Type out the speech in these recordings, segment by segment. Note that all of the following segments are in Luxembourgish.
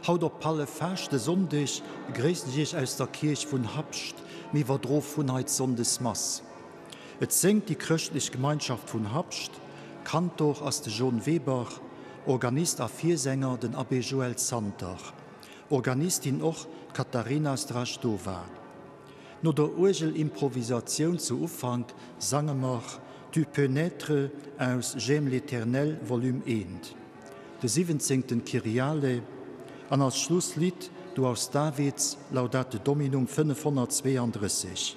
Haut op Halleffaaschtesonndeg begréissen ech Iech aus der Kierch vun Habscht. Mir iwwerdroe vun hei d'Sonndesmass. Et séngt déi chrëschtlech Gemeinschaft vun Habscht. Kantor ass de John Weber, Organist a Virsänger den Abbé Joël Santer, Organistin och d'Katarina Straždova. No der Uergelimprovisatioun zu Ufank sange mer Tu peux naître aus J'aime l'Éternel, Volume I, de siwwenzéngten Kyriale an als Schlusslidd Du Haus Davids, Laudate Dominum 532.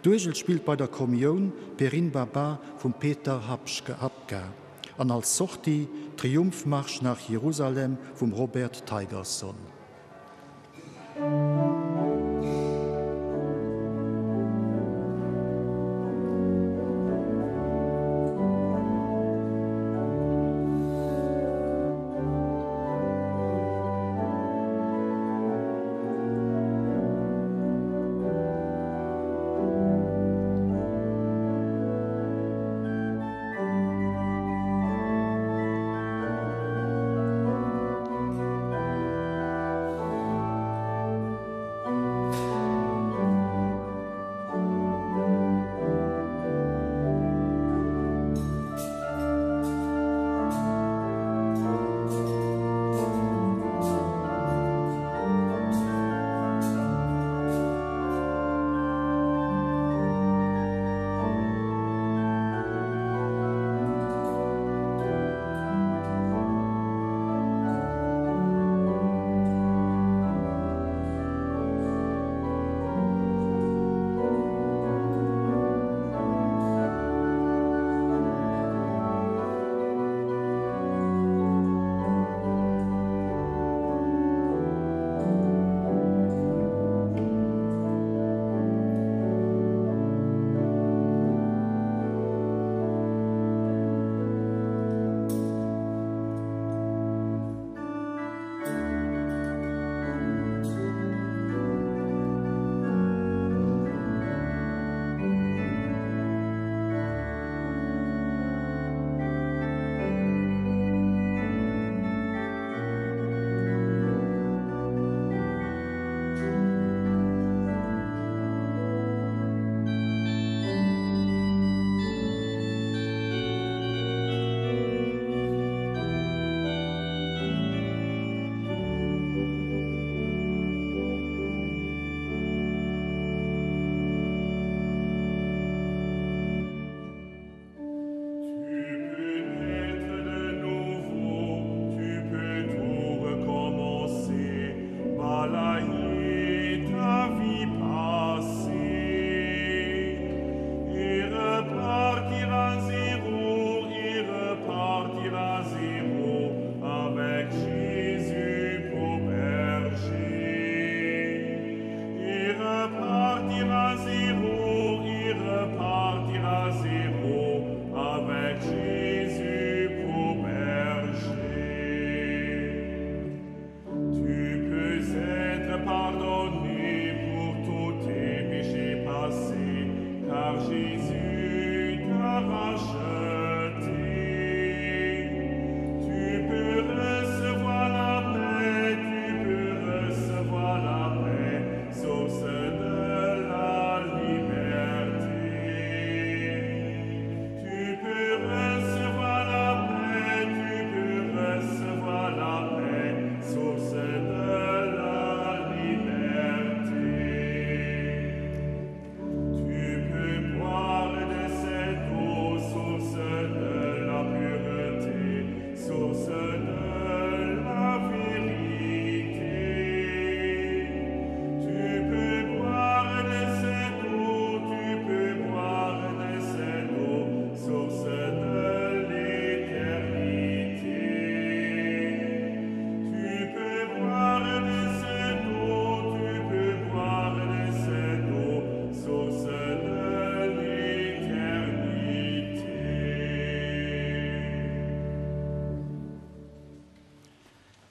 D'Uergel spillt bei der Kommioun Perin Baba vum Peter Hapka an als Sortie Triumphmarsch nach Jerusalem vum Robert Tigerson.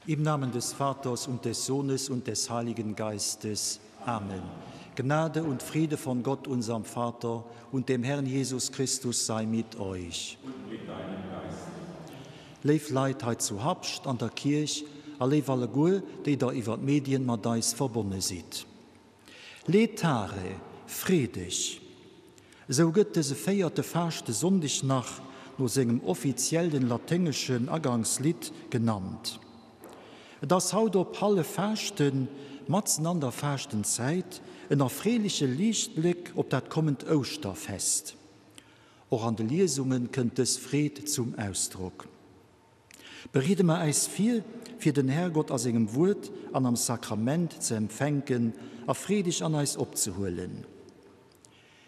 Im Namen des Vaters und des Sohnes und des Heiligen Geistes. Amen. Gnade und Friede von Gott, unserem Vater und dem Herrn Jesus Christus sei mit euch. Und mit deinem Geist. Léif Leit hei zu Habscht an der Kierch. A léif alleguer, déi der iwwer d'Medien mat eis verbonne sidd. Laetare, freedeg! Esou gëtt dëse véierte Faaschtesonndeg nach no sengem offiziellen laténgeschen Agangslidd genannt. Et ass haut op Halleffaaschten, matzen an der Faaschtenzäit, en erfreeleche Liichtbléck op dat kommend Ouschterfest. Och an de Liesunge kënnt dës Freed zum Ausdrock. Bereede mer äis vir, fir den Herrgott a sengem Wuert an am Sakrament ze empfänken a freedeg an eis opzehuelen.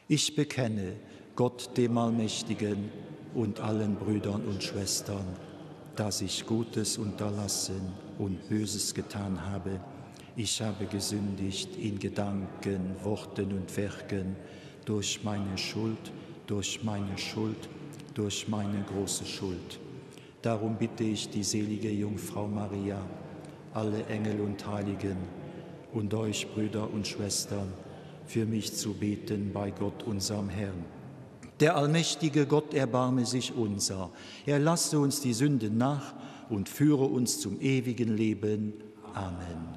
Ich bekenne Gott dem Allmächtigen und allen Brüdern und Schwestern, dass ich Gutes unterlassen und Böses getan habe. Ich habe gesündigt in Gedanken, Worten und Werken durch meine Schuld, durch meine Schuld, durch meine große Schuld. Darum bitte ich die selige Jungfrau Maria, alle Engel und Heiligen und euch Brüder und Schwestern, für mich zu beten bei Gott unserem Herrn. Der allmächtige Gott erbarme sich unser, er lasse uns die Sünden nach und führe uns zum ewigen Leben. Amen.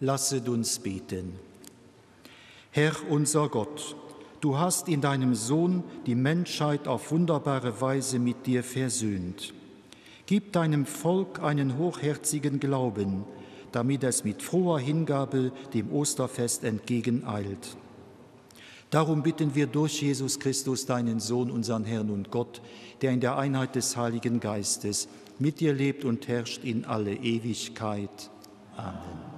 Lasset uns beten. Herr unser Gott, du hast in deinem Sohn die Menschheit auf wunderbare Weise mit dir versöhnt. Gib deinem Volk einen hochherzigen Glauben, damit es mit froher Hingabe dem Osterfest entgegeneilt. Darum bitten wir durch Jesus Christus, deinen Sohn, unseren Herrn und Gott, der in der Einheit des Heiligen Geistes mit dir lebt und herrscht in alle Ewigkeit. Amen.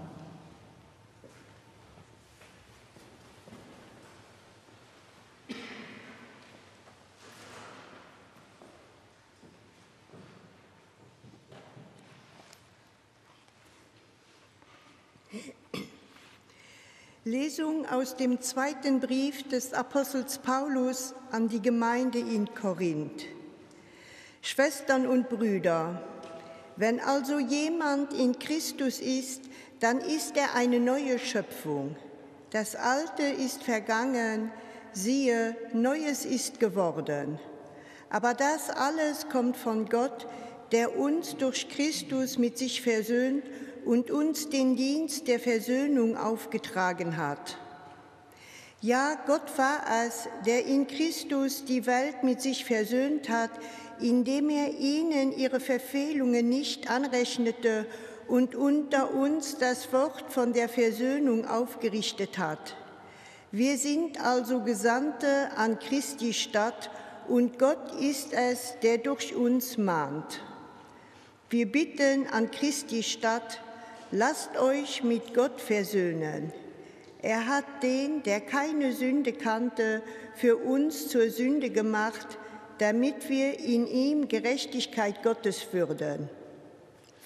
Lesung aus dem zweiten Brief des Apostels Paulus an die Gemeinde in Korinth. Schwestern und Brüder, wenn also jemand in Christus ist, dann ist er eine neue Schöpfung. Das Alte ist vergangen, siehe, Neues ist geworden. Aber das alles kommt von Gott, der uns durch Christus mit sich versöhnt und uns den Dienst der Versöhnung aufgetragen hat. Ja, Gott war es, der in Christus die Welt mit sich versöhnt hat, indem er ihnen ihre Verfehlungen nicht anrechnete und unter uns das Wort von der Versöhnung aufgerichtet hat. Wir sind also Gesandte an Christi Stadt und Gott ist es, der durch uns mahnt. Wir bitten an Christi Stadt, lasst euch mit Gott versöhnen. Er hat den, der keine Sünde kannte, für uns zur Sünde gemacht, damit wir in ihm Gerechtigkeit Gottes würden.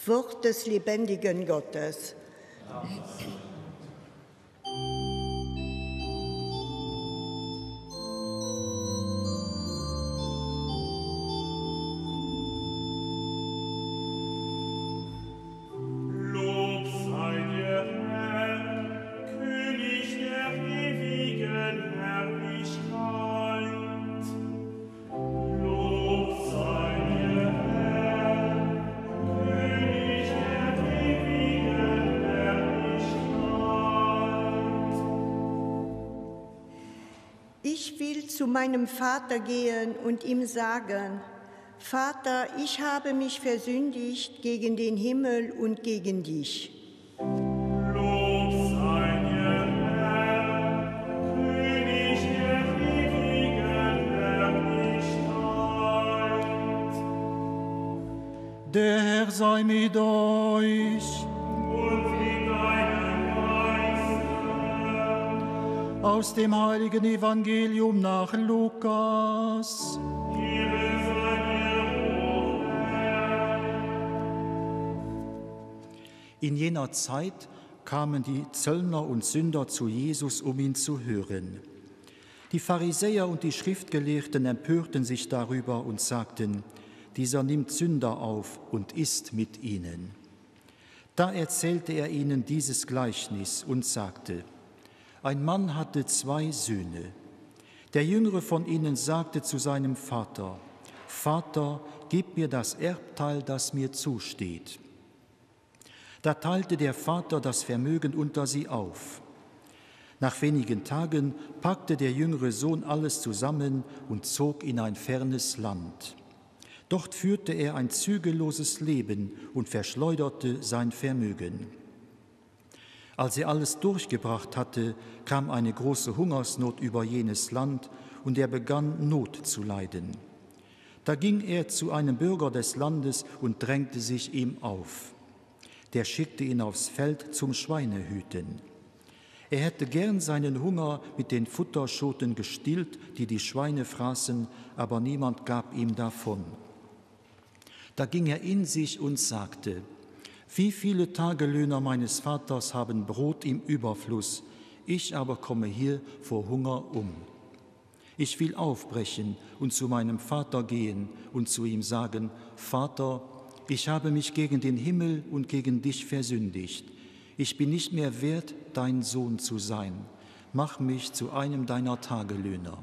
Wort des lebendigen Gottes. Amen. Lob sei dir, Herr, König der ewigen Herrlichkeit. zu meinem Vater gehen und ihm sagen, Vater, ich habe mich versündigt gegen den Himmel und gegen dich. Lob sei dir, Herr, König der ewigen Herrlichkeit. Der Herr sei mit euch. Und mit deinem Geiste. Aus dem heiligen Evangelium nach Lukas. Ehre sei dir, o Herr. In jener Zeit kamen die Zöllner und Sünder zu Jesus, um ihn zu hören. Die Pharisäer und die Schriftgelehrten empörten sich darüber und sagten, dieser nimmt Sünder auf und isst mit ihnen. Da erzählte er ihnen dieses Gleichnis und sagte, ein Mann hatte zwei Söhne. Der jüngere von ihnen sagte zu seinem Vater, Vater, gib mir das Erbteil, das mir zusteht. Da teilte der Vater das Vermögen unter sie auf. Nach wenigen Tagen packte der jüngere Sohn alles zusammen und zog in ein fernes Land. Dort führte er ein zügelloses Leben und verschleuderte sein Vermögen. Als er alles durchgebracht hatte, kam eine große Hungersnot über jenes Land und er begann Not zu leiden. Da ging er zu einem Bürger des Landes und drängte sich ihm auf. Der schickte ihn aufs Feld zum Schweinehüten. Er hätte gern seinen Hunger mit den Futterschoten gestillt, die die Schweine fraßen, aber niemand gab ihm davon. Da ging er in sich und sagte: Wie viele Tagelöhner meines Vaters haben Brot im Überfluss, ich aber komme hier vor Hunger um. Ich will aufbrechen und zu meinem Vater gehen und zu ihm sagen: Vater, ich habe mich gegen den Himmel und gegen dich versündigt. Ich bin nicht mehr wert, dein Sohn zu sein. Mach mich zu einem deiner Tagelöhner.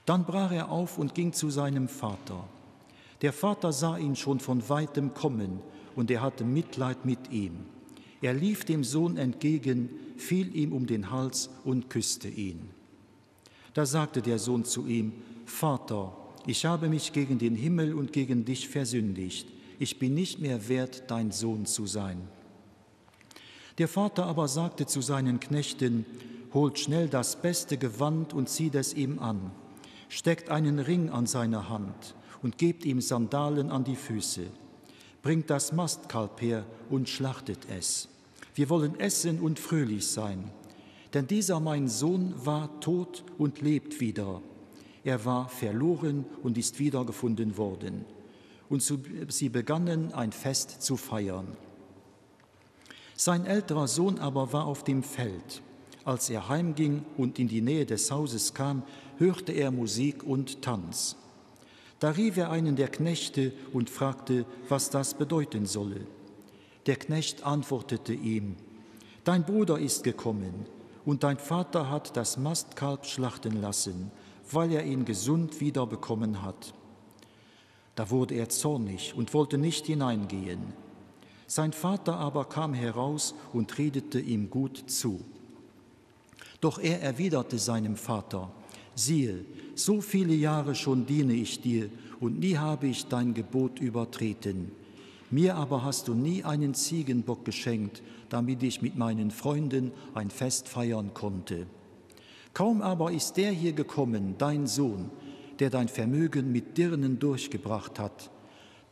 Dann brach er auf und ging zu seinem Vater. Der Vater sah ihn schon von weitem kommen, und er hatte Mitleid mit ihm. Er lief dem Sohn entgegen, fiel ihm um den Hals und küsste ihn. Da sagte der Sohn zu ihm: Vater, ich habe mich gegen den Himmel und gegen dich versündigt. Ich bin nicht mehr wert, dein Sohn zu sein. Der Vater aber sagte zu seinen Knechten: Holt schnell das beste Gewand und zieht es ihm an. Steckt einen Ring an seine Hand und gebt ihm Sandalen an die Füße. Bringt das Mastkalb her und schlachtet es. Wir wollen essen und fröhlich sein. Denn dieser mein Sohn war tot und lebt wieder. Er war verloren und ist wiedergefunden worden. Und sie begannen ein Fest zu feiern. Sein älterer Sohn aber war auf dem Feld. Als er heimging und in die Nähe des Hauses kam, hörte er Musik und Tanz. Da rief er einen der Knechte und fragte, was das bedeuten solle. Der Knecht antwortete ihm: Dein Bruder ist gekommen, und dein Vater hat das Mastkalb schlachten lassen, weil er ihn gesund wiederbekommen hat. Da wurde er zornig und wollte nicht hineingehen. Sein Vater aber kam heraus und redete ihm gut zu. Doch er erwiderte seinem Vater: Siehe, so viele Jahre schon diene ich dir, und nie habe ich dein Gebot übertreten. Mir aber hast du nie einen Ziegenbock geschenkt, damit ich mit meinen Freunden ein Fest feiern konnte. Kaum aber ist der hier gekommen, dein Sohn, der dein Vermögen mit Dirnen durchgebracht hat,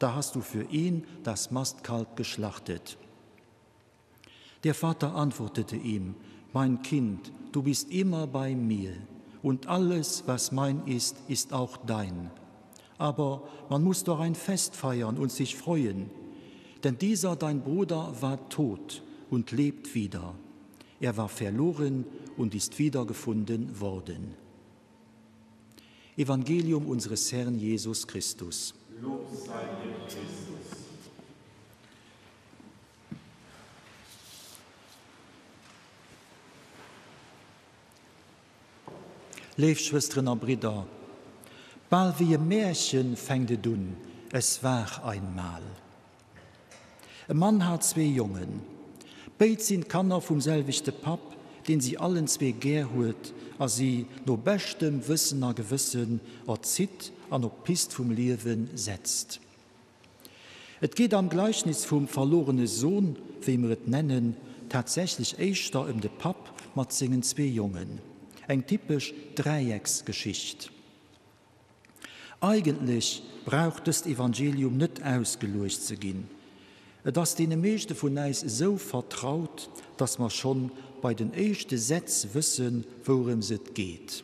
da hast du für ihn das Mastkalb geschlachtet. Der Vater antwortete ihm: Mein Kind, du bist immer bei mir, und alles, was mein ist, ist auch dein. Aber man muss doch ein Fest feiern und sich freuen, denn dieser dein Bruder war tot und lebt wieder. Er war verloren und ist wiedergefunden worden. Evangelium unseres Herrn Jesus Christus. Lob sei dir, Christus. Léif Schwësteren a Bridder, bal wéi e Märchen fänkt et un, Es war einmal. E Mann hat zwee Jongen. Béid sinn d'Kanner vum selwechte Papp, deen si allenzwee gär huet a si no beschtem Wëssen a Gewëssen erzitt an op d'Pist vum Liewe setzt. Et geet am Gleichnis vum verlorene Sohn, wéi mer et nennen, tatsächlech éischter ëm de Papp mat sengen zwee Jongen. Eng typesch Dräiecksgeschicht. Eigentlech brauch dëst Evangelium net ausgeluecht ze ginn. Et ass deene meeschte vun äis esou vertraut, dass mer schonn bei den éischte Sätz wëssen, wourëms et geet.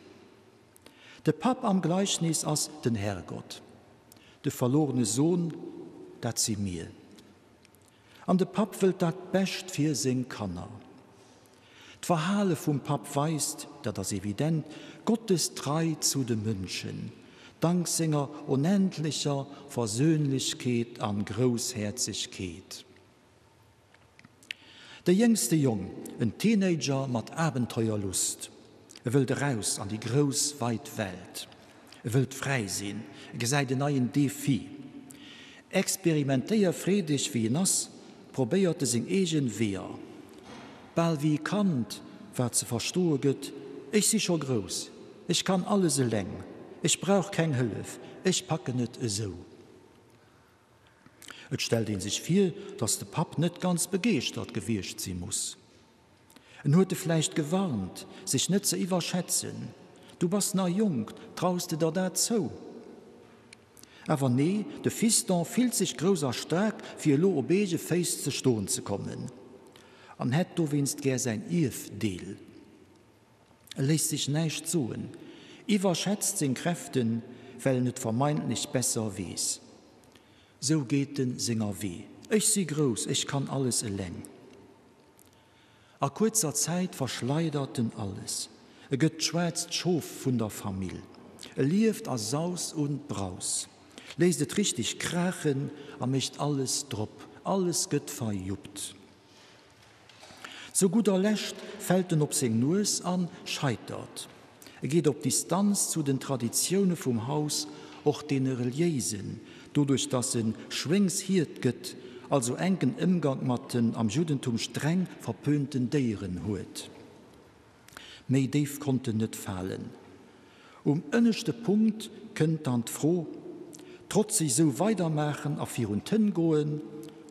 De Papp am Gleichnis ass den Herrgott, de verlorene Sohn, dat si mir. An de Papp wëllt dat Bescht fir seng Kanner. D'Verhale vum Papp weist, dat ass evident, Gottes Trei zu de Mënschen, dank senger onendlecher Versöhnlechkeet an Grousshäerzegkeet. De jéngste Jong, en Teenager mat Abenteuerlust. E wëllt eraus an déi grouss, weit Welt. E wëllt fräi sinn. E gesäit en neien Defi. Experimentéierfreedeg wéi en ass, probéiert e seng eegen Weeër. Bal wéi e Kand, wat ze verstoe gëtt, Ech si scho grouss, ech kann alles eleng, ech brauch keng Hëllef, ech packen et esou. Et stellt ee sech vir, datt de Papp net ganz begeeschtert gewiescht si muss. En huet e vläicht gewarnt, sech net ze iwwerschätzen, Du bass nach jonk, traus de der dat zou? Awer nee, de Fiston fillt sech grouss a staark, fir elo op eege Féiss ze stoen ze kommen, an hätt dowéinst gär säin Ierfdeel. E léisst sech näischt soen, iwwerschätzt seng Kräften, well en et vermeintlech besser weess. Sou geet en senger Wee, Ech si grouss, ech kann alles eleng. A kuerzer Zäit verschleidert en alles, e gëtt d'schwaarzt Schof vun der Famill. E lieft a Saus und Braus, léisst et richteg kraachen a mécht alles drop, alles gëtt verjuppt. Zu gudder Lescht fält en op seng Nues an scheitert. E geet op Distanz zu den Traditioune vum Haus, och deene reliéisen, doduerch datt e Schwéngshiert gëtt, also enken Ëmgank mat den am Juddentum streng verpönten Déieren huet. Méi déif konnt en net falen. Um ënneschte Punkt kënnt dann d'Fro, Trotzeg sou weidermaachen a virun d'Hënn goen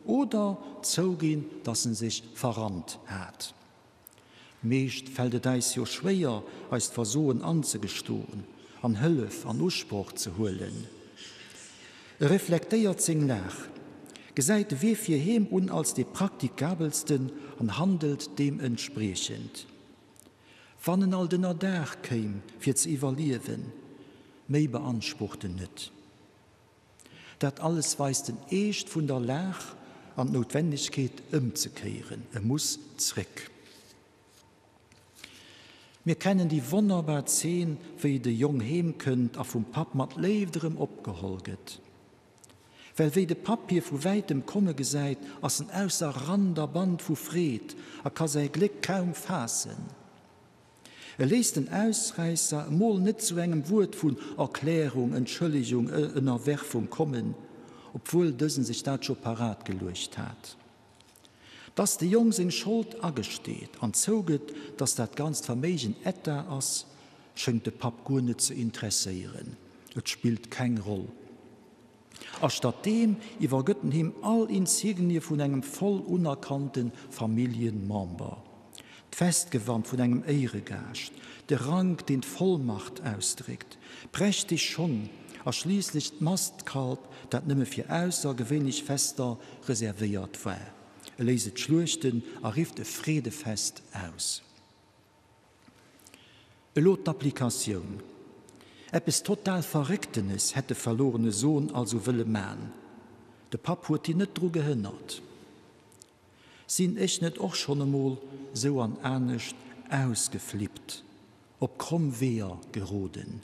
oder zouginn, dass en sech verrannt hat? Meescht fält et äis jo schwéier, eist Versoen anzegestoen an Hëllef an Usproch ze huelen. E reflektéiert seng Lag, gesäit de Wee fir heem un als dee praktikabelsten an handelt deementspriechend. Wann en alt ënnerdaach kéim fir ze iwwerliewen, méi beansprucht en net. Dat alles weist den Eescht vun der Lag an d'Noutwennegkeet ëmzekéieren, e muss zréck. Mir kennen déi wonnerbar Zeen, wéi de Jong heem kënnt a vum Papp mat Léift erëm opgeholl gëtt. Well wéi de Papp hie vu wäitem komme gesäit, ass en ausser Rand a Band vu Freed a ka säi Gléck kaum faassen. E léisst den Ausräisser emol net zu engem Wuert vun Erklärung, Entschëllegung, Ënnerwerfung kommen, obwuel dësen sech dat scho parat geluecht hat. Dass de Jong seng Schold agesteet an zougëtt, dass dat ganzt Verméigen Etat ass, schéngt de Papp guer net ze interesséieren. Et spillt keng Roll. A statt deem iwwergëtt en him all Insignie vun engem voll unerkannte Familljenmember, d'Festgewand vun engem Éieregaascht, de Rank, deen d'Vollmacht ausdréckt, prächteg Schong a schliisslech d'Mastkalb, dat nëmme fir aussergewéinlech Fester reservéiert war. E léisst et schluechten a rifft e Freedefest aus. Elo d'Applikatioun. Eppes total Verrécktenes hätt de verlorene Sohn also wëlle man. De Papp huet hien net dru gehënnert. Sinn ech net och schonn emol sou an anescht ausgeflippt, op kromm Weeër geroden?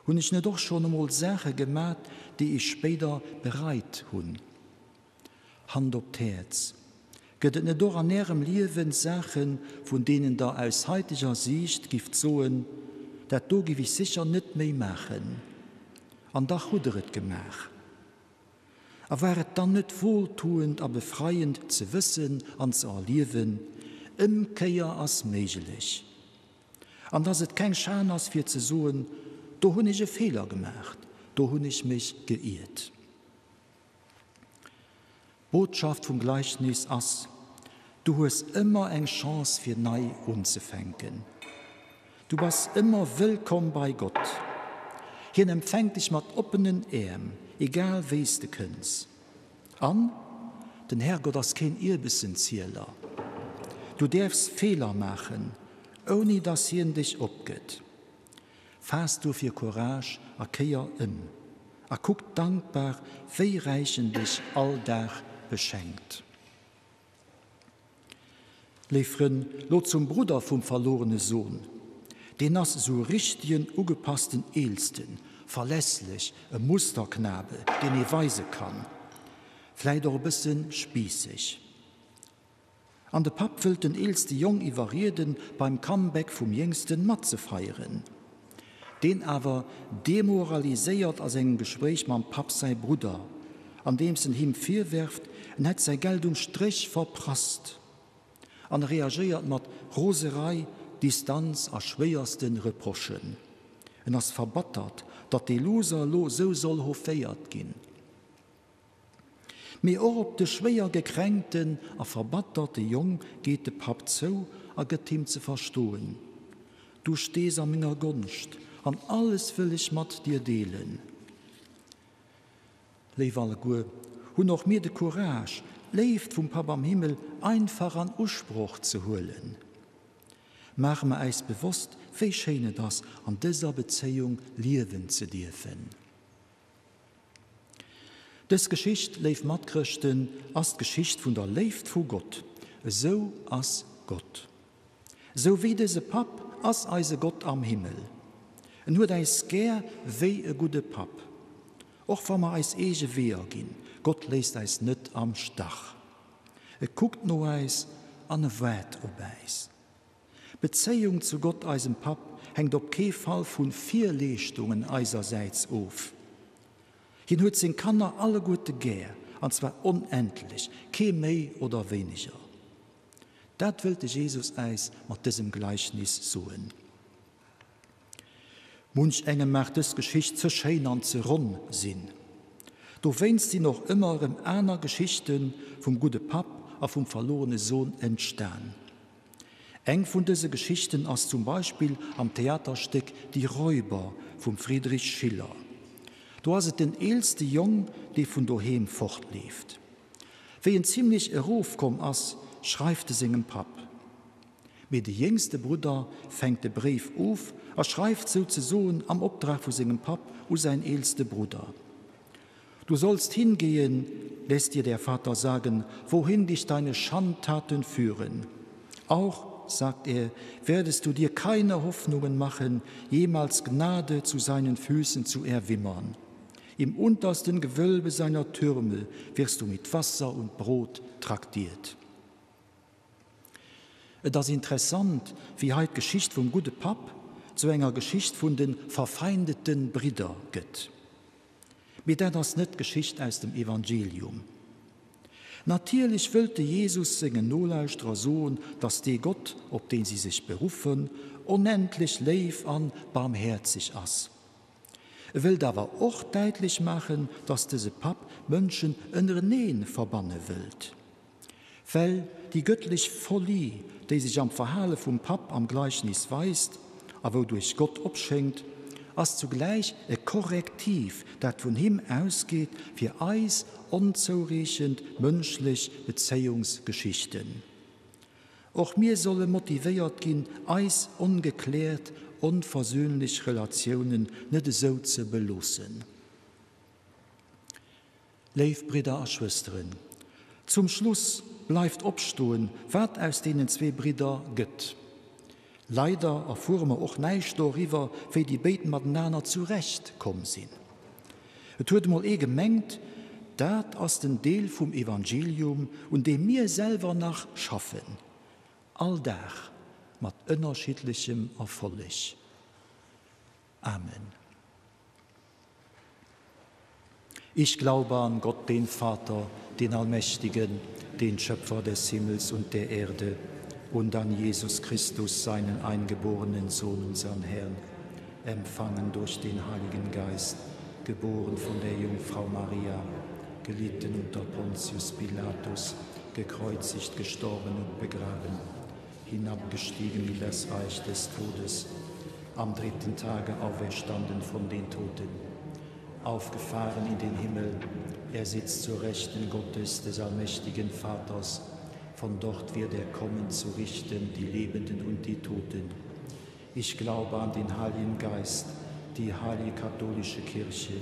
Hunn ech net och schonn emol Saache gemat, déi ech spéider bereit hunn? Hand op d'Häerz, Gëtt et net och an Ärem Liewen Saachen, vun deenen Der aus haiteger Siicht gifft soen, dat do giff ech sécher net méi maachen? An dach hutt Der et gemaach. A war et dann net wohltuend a befreiend ze wëssen an ze erliewen, Ëmkéier ass méiglech. An dass et keng Schan ass fir ze soen, do hunn ech e Feeler gemaacht, do hunn ech mech geiert. D'Botschaft vum Gleichnis ass, Du hues ëmmer eng Chance fir nei unzefänken. Du bass ëmmer wëllkomm bei Gott. Hien empfänkt dech mat oppenen Äerm, egal wéi s de kënns. An den Herrgott ass keen Ierbessenzieler. Du däerfs Feeler maachen, ouni dass hien dech opgëtt. Faass dofir Courage a kéier ëm a kuck dankbar, wéi räich en dech all Dag beschenkt. Léif Frënn, lo zum Brudder vum verlorene Sohn. Deen ass esou e richtegen ugepassten Eelsten, verlässlech, e Musterknabe, deen ee weise kann. Vläit och e bësse spiisseg. An de Papp wëllt den eelste Jong iwwerrieden, beim Comeback vum Jéngsten matzefeieren. Deen awer demoraliséiert a sengem Gespréich mam Papp säi Brudder, andeems en him virwerft, en hätt säi Geld um Stréch verprasst. An e reagéiert mat Roserei, Distanz a schwéierste Reprochen. En ass verbattert, datt dee Loser elo esou soll hoféiert ginn. Mee och op de schwéier gekränkten a verbatterte Jong geet de Papp zou a gëtt him ze verstoen, Du stees a menger Gonscht an alles wëll ech mat dir deelen. Léif alleguer, hunn och mir de Courage, d'Léift vum Papp am Himmel einfach an Usproch ze huelen? Maache mer äis bewosst, wéi schéin et ass, an dëser Bezéiung liewen ze dierfen? Dës Geschicht, léif Matchrëschten, ass d'Geschicht vun der Léift vu Gott. Esou ass Gott. Esou wéi dëse Papp ass eise Gott am Himmel. En huet äis gär wéi e gudde Papp. Och wa mer eis eege Weeër ginn, Gott léisst äis net am Stach. E kuckt no äis an e waart op äis. D'Bezéiung zu Gott, eisem Papp, hänkt op kee Fall vu Virleeschtungen eisersäits of. Hien huet seng Kanner alleguerte gär, an zwar onendlech, kee méi oder wéineger. Dat wëllt de Jesus äis mat dësem Gleichnis soen. Munch engem mag dës Geschicht ze schéin an ze ronn sinn. Dowéinst sinn och ëmmer erëm aner Geschichte vum gudde Papp a vum verlorene Sohn entstan. Eng vun dëse Geschichten ass zum Beispill am Theaterstéck Die Räuber vum Friedrich Schiller. Do ass et den eelste Jong, dee vun doheem fortleeft. Wéi en zimlech erofkomm ass, schreift e sengem Papp. Mee de jéngste Brudder fänkt de Bréif of a schreift souzesoen am Opdrag vu sengem Papp u säin eelste Brudder, Du sollst hingehen, lässt dir der Vater sagen, wohin dich deine Schandtaten führen. Auch, sagt er, werdest du dir keine Hoffnungen machen, jemals Gnade zu seinen Füßen zu erwimmern. Im untersten Gewölbe seiner Türme wirst du mit Wasser und Brot traktiert. Et ass interessant, wéi hei d'Geschicht vum gudde Papp zu enger Geschicht vun de verfeindete Bridder gëtt. Mee dat ass net d'Geschicht aus dem Evangelium. Natierlech wëllt de Jesus sengen Nolauschterer soen, datt dee Gott, op deen si sech beruffen, onendlech léif an barmhäerzeg ass. E wëllt awer och däitlech maachen, datt dëse Papp d'Mënschen ënnerenee verbanne wëllt. Well déi gëttlech Folie, déi sech am Verhale vum Papp am Gleichnis weist a wouduerch Gott opschéngt, ass zugläich e Korrektiv, dat vun him ausgeet fir eis onzoureechend mënschlech Bezéiungsgeschichten. Och mir solle motivéiert ginn, eis ongekläert, onversöhnlech Relatiounen net esou ze beloossen. Léif Bridder a Schwësteren, zum Schluss bleift opstoen, wat aus deenen zwee Bridder gëtt. Leider erfuere mer och näischt doriwwer, wéi déi béid matenaner zurecht komm sinn. Et huet emol ee gemengt, dat ass den Deel vum Evangelium, un deem mir selwer nach schaffen, all Dag mat ënnerschiddlechem Erfolleg. Amen. Ich glaube an Gott, den Vater, den Allmächtigen, den Schöpfer des Himmels und der Erde, Und an Jesus Christus, seinen eingeborenen Sohn, unseren Herrn, empfangen durch den Heiligen Geist, geboren von der Jungfrau Maria, gelitten unter Pontius Pilatus, gekreuzigt, gestorben und begraben, hinabgestiegen in das Reich des Todes, am dritten Tage auferstanden von den Toten, aufgefahren in den Himmel, er sitzt zur Rechten Gottes des allmächtigen Vaters, von dort wird er kommen zu richten die Lebenden und die Toten. Ich glaube an den Heiligen Geist, die heilige katholische Kirche,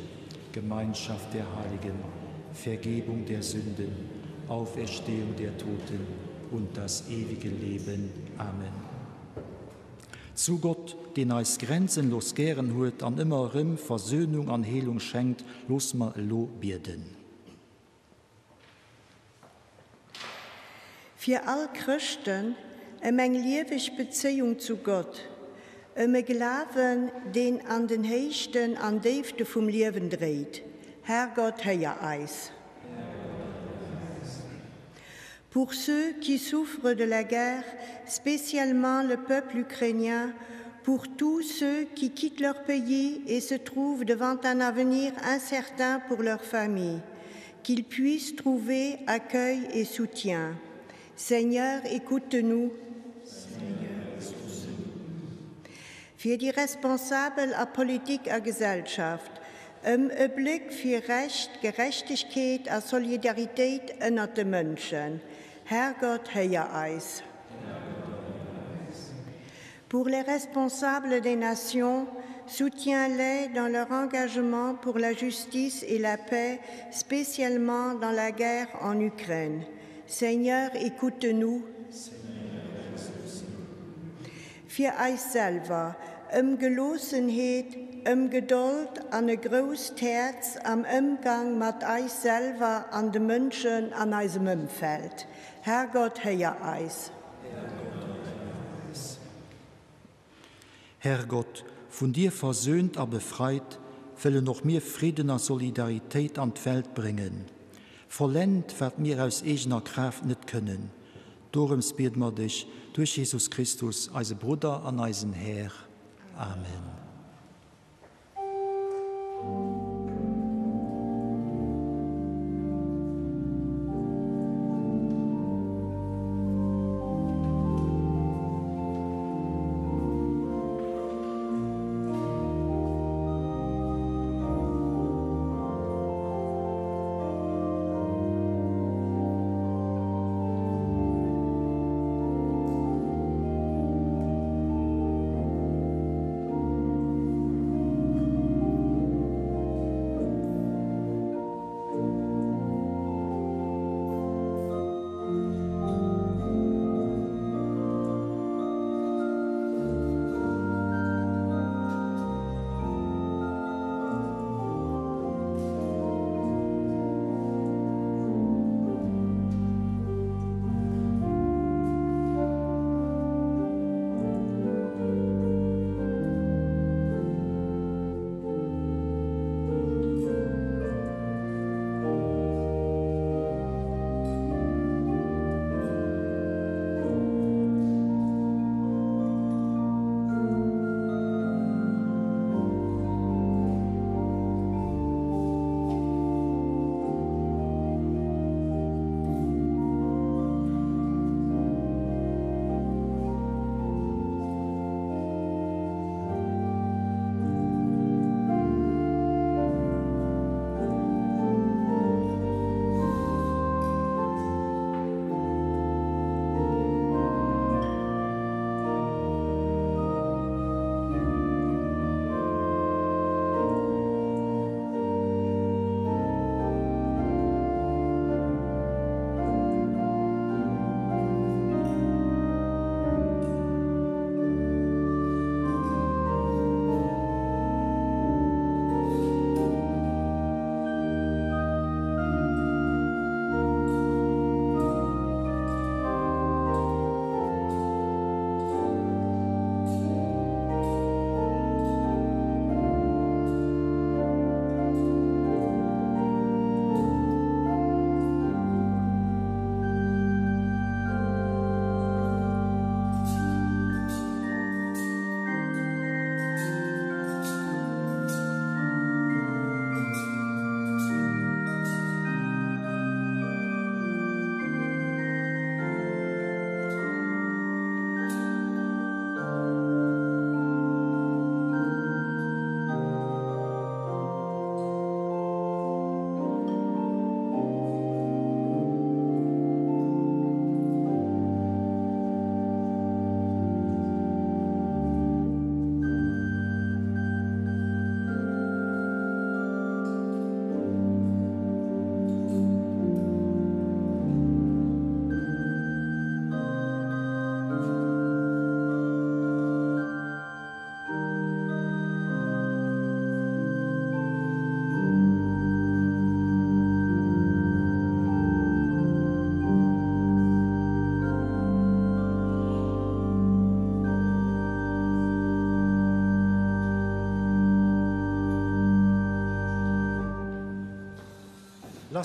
Gemeinschaft der Heiligen, Vergebung der Sünden, Auferstehung der Toten und das ewige Leben. Amen. Zu Gott, deen eis grenzenlos gären huet an ëmmer erëm Versöhnung an Heelung schenkt, loosse mer elo bieden. Fir all Chrëschten ëm eng lieweg Bezéiung zu Gott, ëm e Glawen, deen an den Héichten an Déifte vum Liewen dréit. Herrgott, héier eis. Pour ceux qui souffrent de la guerre, spécialement le peuple ukrainien, pour tous ceux qui quittent leur pays et se trouvent devant un avenir incertain pour leur famille, qu'ils puissent trouver accueil et soutien. Seigneur, écoute-nous. Fir déi Responsabel a Politik a Gesellschaft, ëm e Bléck fir Recht, Gerechtegkeet a Solidaritéit ënnert de Mënschen. Herrgott, héier eis. Pour les responsables des nations, soutiens-les dans leur engagement pour la justice et la paix, spécialement dans la guerre en Ukraine. Seigneur, écoute-nous. Fir eis selwer, ëm Geloossenheet, ëm Gedold an e grousst Häerz am Ëmgang mat eis selwer an de Mënschen an eisem Ëmfeld. Herrgott, héier eis. Herrgott, vun dir versöhnt a befreit, wëllen och mir Fridden a Solidaritéit an d'Welt bréngen. Vollend, wat mir aus eegener Kraaft net kënnen. Dorëms biede mer dech duerch Jesus Christus, eise Brudder an eisen Här. Amen.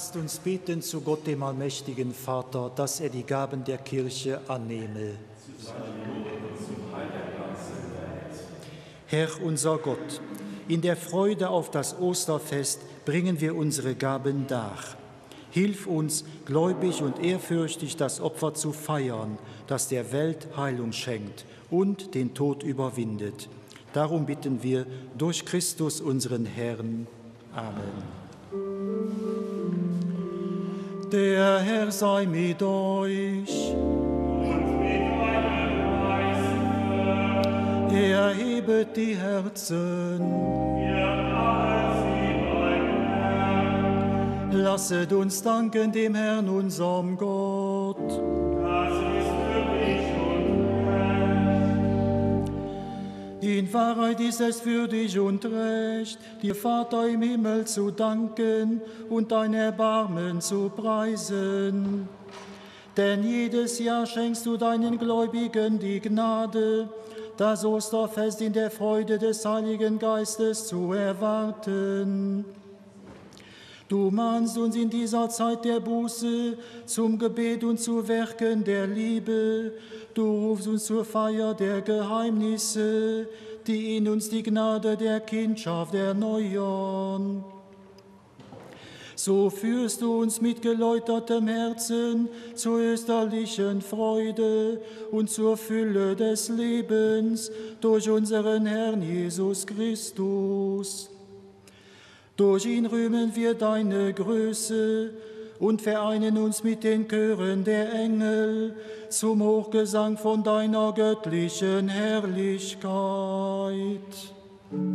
Lasst uns beten zu Gott, dem allmächtigen Vater, dass er die Gaben der Kirche annehme. Herr unser Gott, in der Freude auf das Osterfest bringen wir unsere Gaben dar. Hilf uns, gläubig und ehrfürchtig das Opfer zu feiern, das der Welt Heilung schenkt und den Tod überwindet. Darum bitten wir durch Christus unseren Herrn. Amen. Der Herr sei mit euch. Und mit deinem Geiste. Erhebet die Herzen. Wir haben sie beim Herrn. Lasset uns danken dem Herrn, unserem Gott. Das ist würdig und recht. In Wahrheit ist es würdig und recht, dir Vater im Himmel zu danken und dein Erbarmen zu preisen. Denn jedes Jahr schenkst du deinen Gläubigen die Gnade, das Osterfest in der Freude des Heiligen Geistes zu erwarten. Du mahnst uns in dieser Zeit der Buße zum Gebet und zu Werken der Liebe. Du rufst uns zur Feier der Geheimnisse, die in uns die Gnade der Kindschaft erneuern. So führst du uns mit geläutertem Herzen zur österlichen Freude und zur Fülle des Lebens durch unseren Herrn Jesus Christus. Durch ihn rühmen wir deine Größe und vereinen uns mit den Chören der Engel zum Hochgesang von deiner göttlichen Herrlichkeit. Sanctus,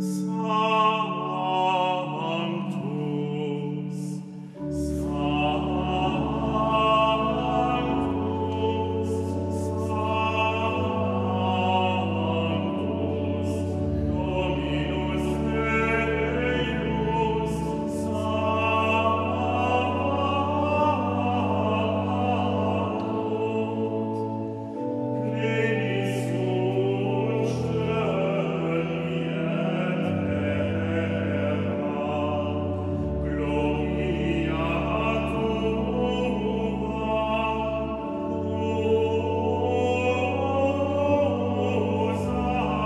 Sanctus, Sanctus, Dominus Deus, Sabaoth, plenis sunt celi et terra, gloria tua, Hosanna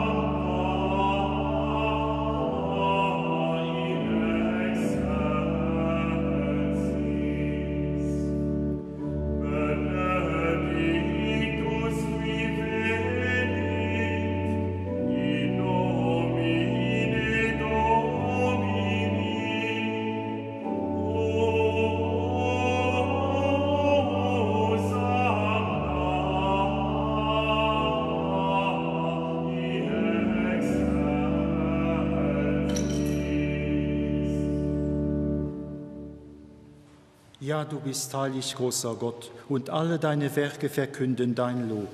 in excelsis. Benedictus qui venit in nomine Domini. Hosanna in excelsis. Ja, du bist heilig, großer Gott, und alle deine Werke verkünden dein Lob.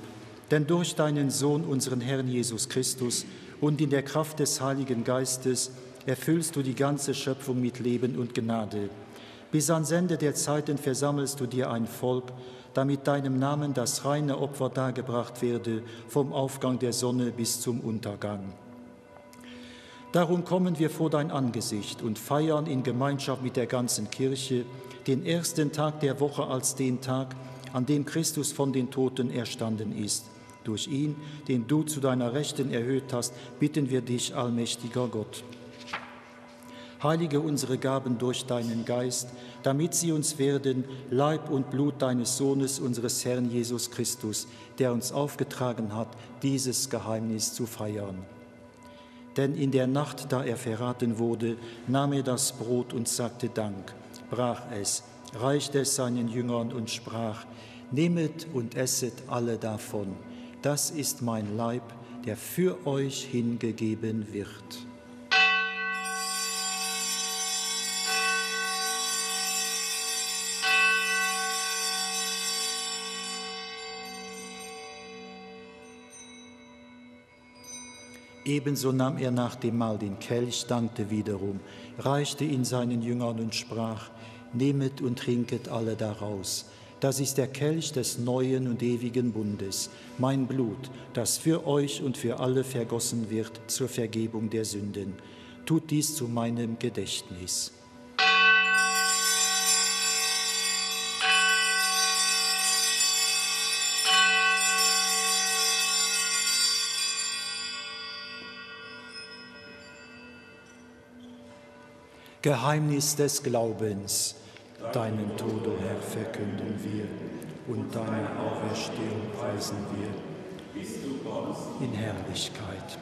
Denn durch deinen Sohn, unseren Herrn Jesus Christus, und in der Kraft des Heiligen Geistes erfüllst du die ganze Schöpfung mit Leben und Gnade. Bis ans Ende der Zeiten versammelst du dir ein Volk, damit deinem Namen das reine Opfer dargebracht werde, vom Aufgang der Sonne bis zum Untergang. Darum kommen wir vor dein Angesicht und feiern in Gemeinschaft mit der ganzen Kirche den ersten Tag der Woche als den Tag, an dem Christus von den Toten erstanden ist. Durch ihn, den du zu deiner Rechten erhöht hast, bitten wir dich, allmächtiger Gott. Heilige unsere Gaben durch deinen Geist, damit sie uns werden Leib und Blut deines Sohnes, unseres Herrn Jesus Christus, der uns aufgetragen hat, dieses Geheimnis zu feiern. Denn in der Nacht, da er verraten wurde, nahm er das Brot und sagte Dank, brach es, reichte es seinen Jüngern und sprach, Nehmet und esset alle davon, das ist mein Leib, der für euch hingegeben wird. Ebenso nahm er nach dem Mahl den Kelch, dankte wiederum, reichte ihn seinen Jüngern und sprach, Nehmet und trinket alle daraus. Das ist der Kelch des neuen und ewigen Bundes, mein Blut, das für euch und für alle vergossen wird zur Vergebung der Sünden. Tut dies zu meinem Gedächtnis. Geheimnis des Glaubens. Deinen Tod, o Herr, verkünden wir und deine Auferstehung preisen wir in Herrlichkeit.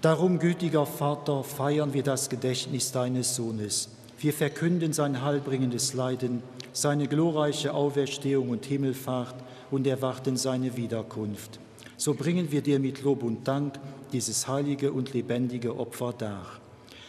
Darum, gütiger Vater, feiern wir das Gedächtnis deines Sohnes. Wir verkünden sein heilbringendes Leiden, seine glorreiche Auferstehung und Himmelfahrt und erwarten seine Wiederkunft. So bringen wir dir mit Lob und Dank dieses heilige und lebendige Opfer dar.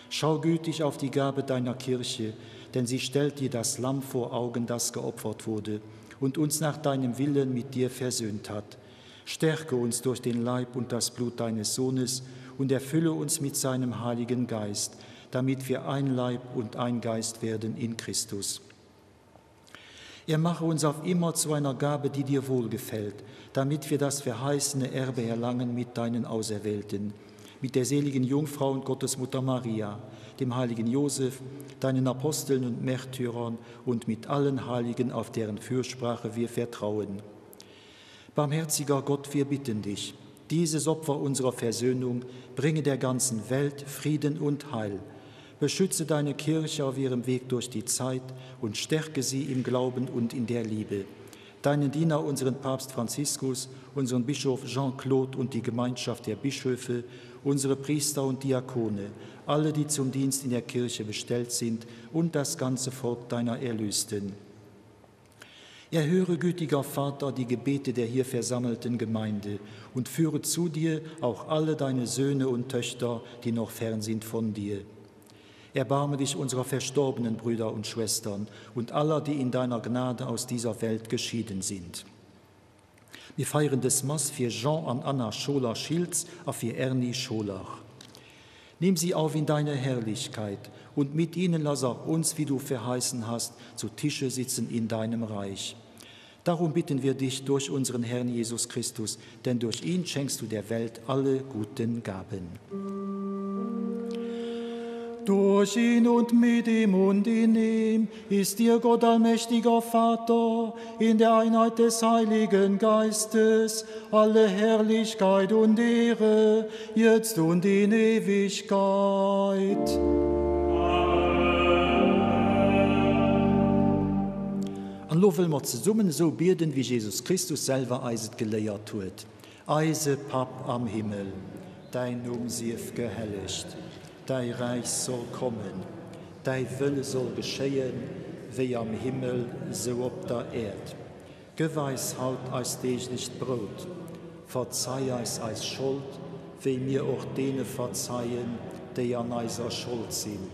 Schau gütig auf die Gabe deiner Kirche, denn sie stellt dir das Lamm vor Augen, das geopfert wurde und uns nach deinem Willen mit dir versöhnt hat. Stärke uns durch den Leib und das Blut deines Sohnes und erfülle uns mit seinem Heiligen Geist, damit wir ein Leib und ein Geist werden in Christus. Er mache uns auf immer zu einer Gabe, die dir wohlgefällt, damit wir das verheißene Erbe erlangen mit deinen Auserwählten, mit der seligen Jungfrau und Gottesmutter Maria, dem heiligen Josef, deinen Aposteln und Märtyrern und mit allen Heiligen, auf deren Fürsprache wir vertrauen. Barmherziger Gott, wir bitten dich, dieses Opfer unserer Versöhnung bringe der ganzen Welt Frieden und Heil. Beschütze deine Kirche auf ihrem Weg durch die Zeit und stärke sie im Glauben und in der Liebe. Deinen Diener, unseren Papst Franziskus, unseren Bischof Jean-Claude und die Gemeinschaft der Bischöfe, unsere Priester und Diakone, alle, die zum Dienst in der Kirche bestellt sind und das ganze Volk deiner Erlösten. Erhöre, gütiger Vater, die Gebete der hier versammelten Gemeinde und führe zu dir auch alle deine Söhne und Töchter, die noch fern sind von dir. Erbarme dich unserer verstorbenen Brüder und Schwestern und aller, die in deiner Gnade aus dieser Welt geschieden sind. Mir feieren des Mass fir Jean an Anna Scholer-Schiltz a fir Erny Scholer. Nimm sie auf in deine Herrlichkeit und mit ihnen lass auch uns, wie du verheißen hast, zu Tische sitzen in deinem Reich. Darum bitten wir dich durch unseren Herrn Jesus Christus, denn durch ihn schenkst du der Welt alle guten Gaben. Durch ihn und mit ihm und in ihm ist dir Gott allmächtiger Vater in der Einheit des Heiligen Geistes alle Herrlichkeit und Ehre, jetzt und in Ewigkeit. An elo wëlle mer zesummen esou bieden, wéi Jesus Christus selwer eis et geléiert huet, Eise Papp am Himmel, däin Numm sief gehellegt, däi Räich soll kommen, däi Wëlle soll geschéien, wéi am Himmel, sou op der Äerd. Gëff eis haut eist deeglecht Brout. Verzeih eis eis Schold, wéi mir och deene verzeien, déi an eiser Schold sinn.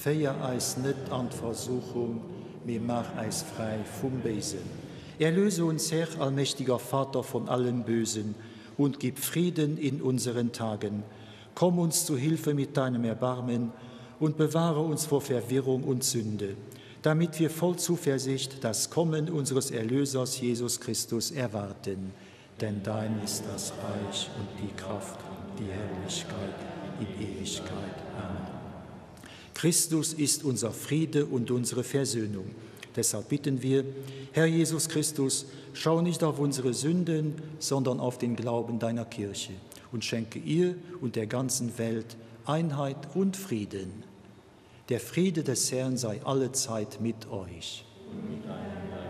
Féier eis net an d'Versuchung, mee maach äis fräi vum Béisen. Erlöse uns, Herr, allmächtiger Vater, von allem Bösen und gib Frieden in unseren Tagen. Komm uns zu Hilfe mit deinem Erbarmen und bewahre uns vor Verwirrung und Sünde, damit wir voll Zuversicht das Kommen unseres Erlösers Jesus Christus erwarten. Denn dein ist das Reich und die Kraft und die Herrlichkeit in Ewigkeit. Amen. Christus ist unser Friede und unsere Versöhnung. Deshalb bitten wir, Herr Jesus Christus, schau nicht auf unsere Sünden, sondern auf den Glauben deiner Kirche und schenke ihr und der ganzen Welt Einheit und Frieden. Der Friede des Herrn sei alle Zeit mit euch. Und mit deinem Geist.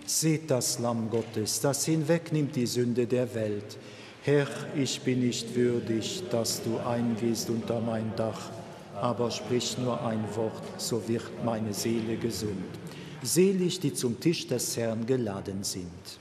Seht das Lamm Gottes, das hinwegnimmt die Sünde der Welt. Herr, ich bin nicht würdig, dass du eingehst unter mein Dach, aber sprich nur ein Wort, so wird meine Seele gesund. Selig, die zum Tisch des Herrn geladen sind.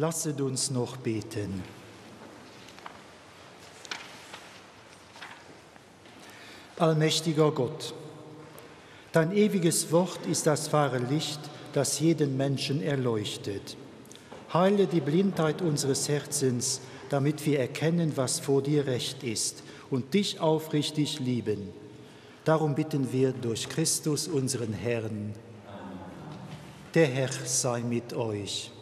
Lasset uns noch beten. Allmächtiger Gott, dein ewiges Wort ist das wahre Licht, das jeden Menschen erleuchtet. Heile die Blindheit unseres Herzens, damit wir erkennen, was vor dir recht ist und dich aufrichtig lieben. Darum bitten wir durch Christus unseren Herrn. Der Herr sei mit euch.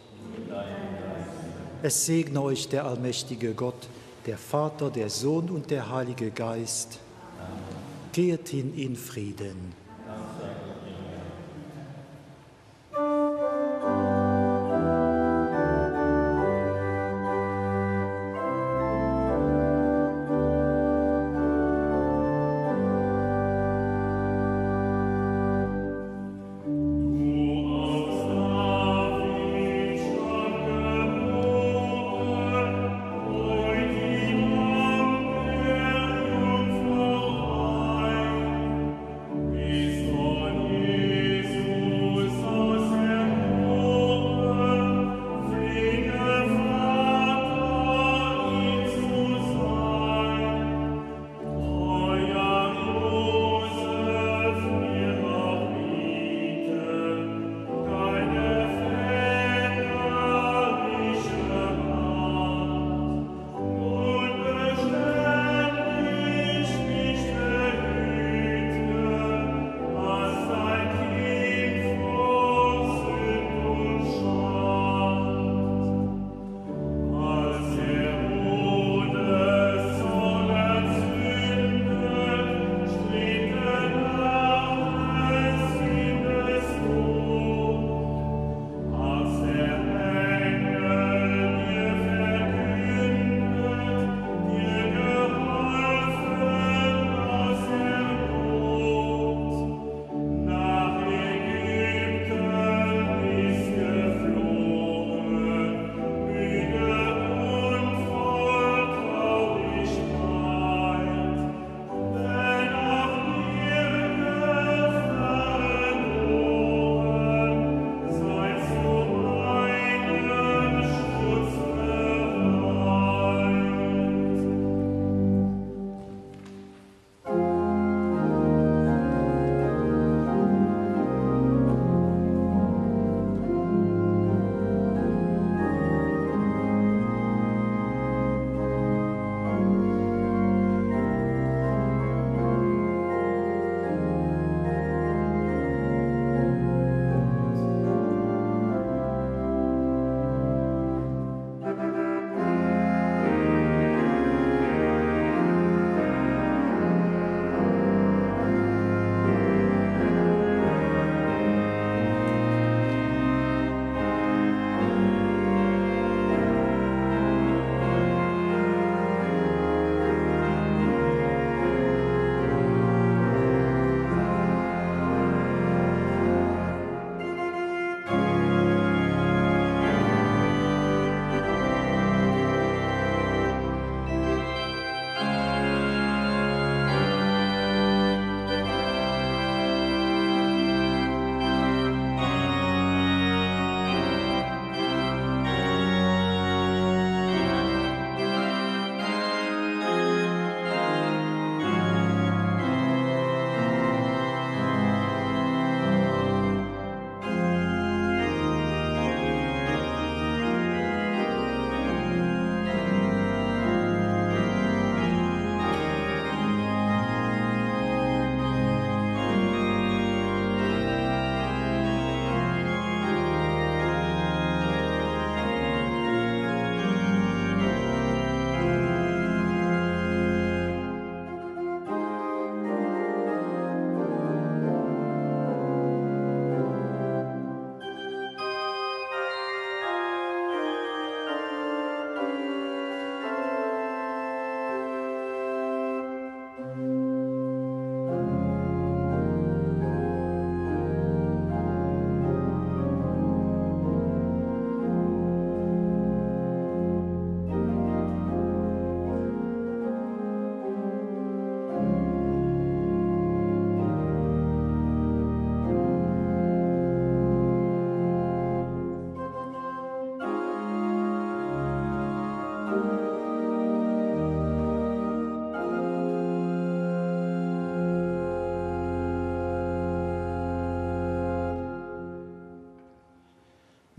Es segne euch der allmächtige Gott, der Vater, der Sohn und der Heilige Geist. Amen. Gehet hin in Frieden.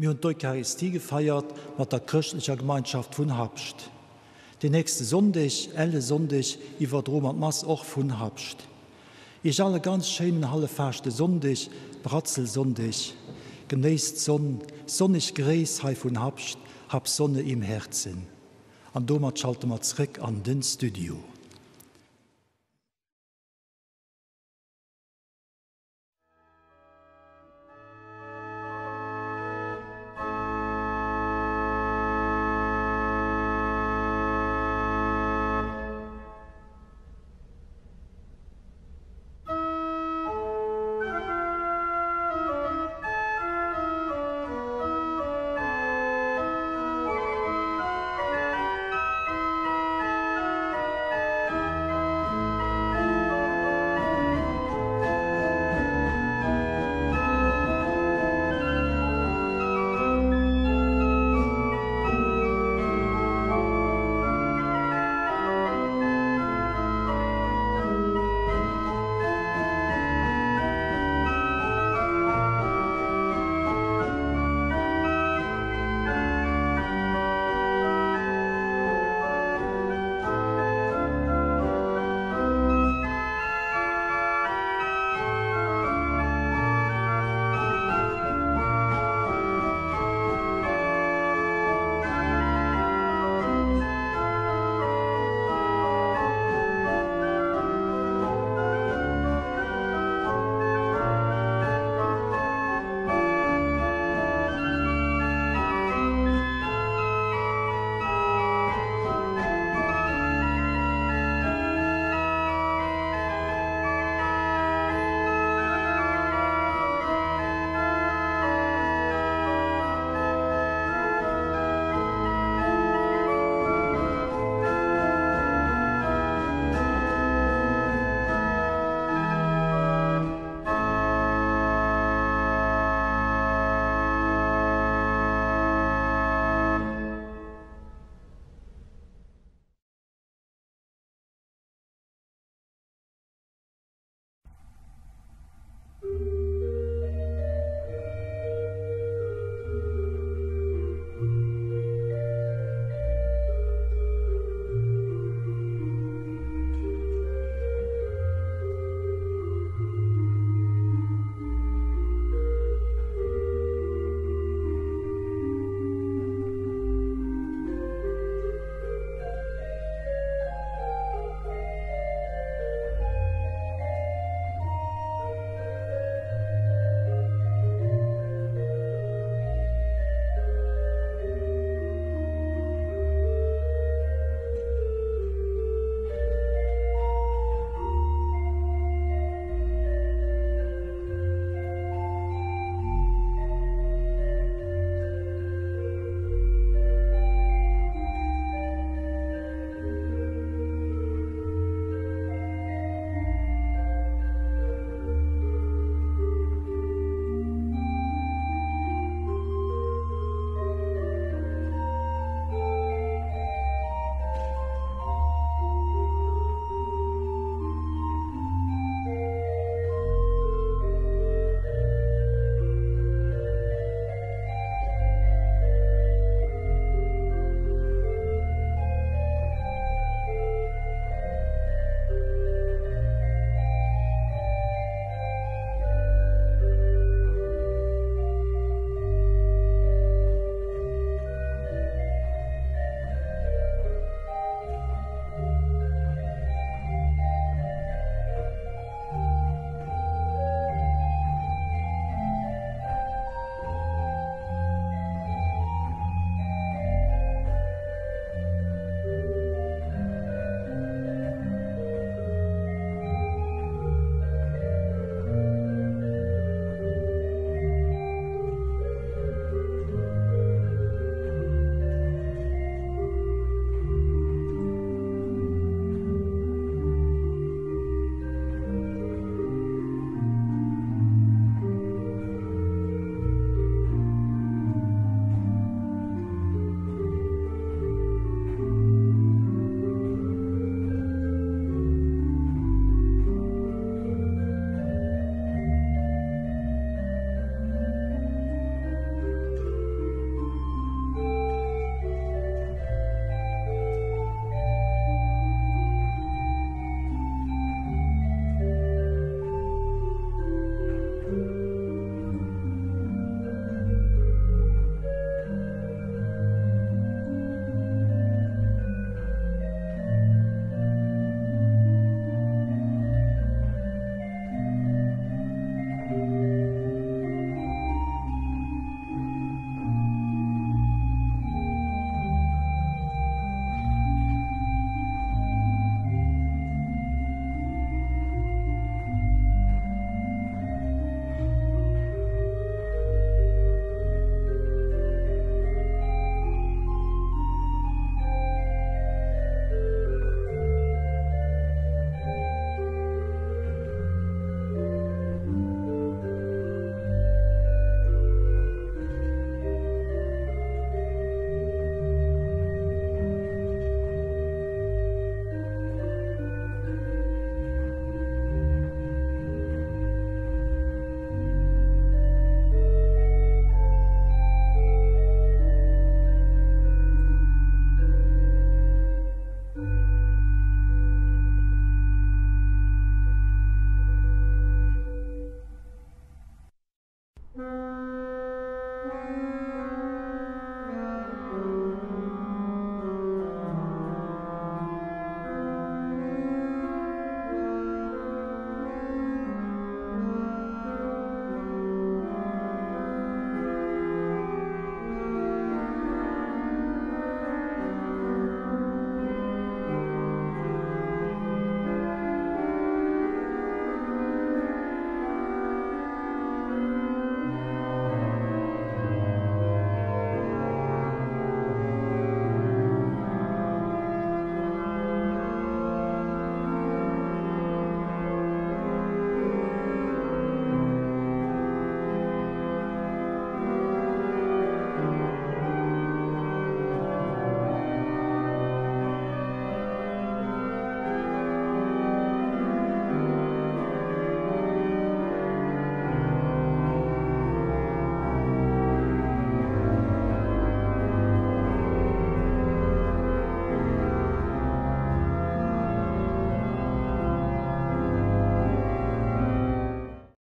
Mir hunn d'Eucharistie gefeiert mat der chrëschtlecher Gemeinschaft vun Habscht. Den nächste Sonndeg, Ellesonndeg, iwwerdroe mer d'Mass och vun Habscht. Iech all e ganz schéinen Halleffaaschtesonndeg, Bratzelsonndeg. Genéisst d'Sonn, sonneg Gréiss hei vun Habscht. Hab Sonne im Herzen. An domat schalte mer zréck an den Studio.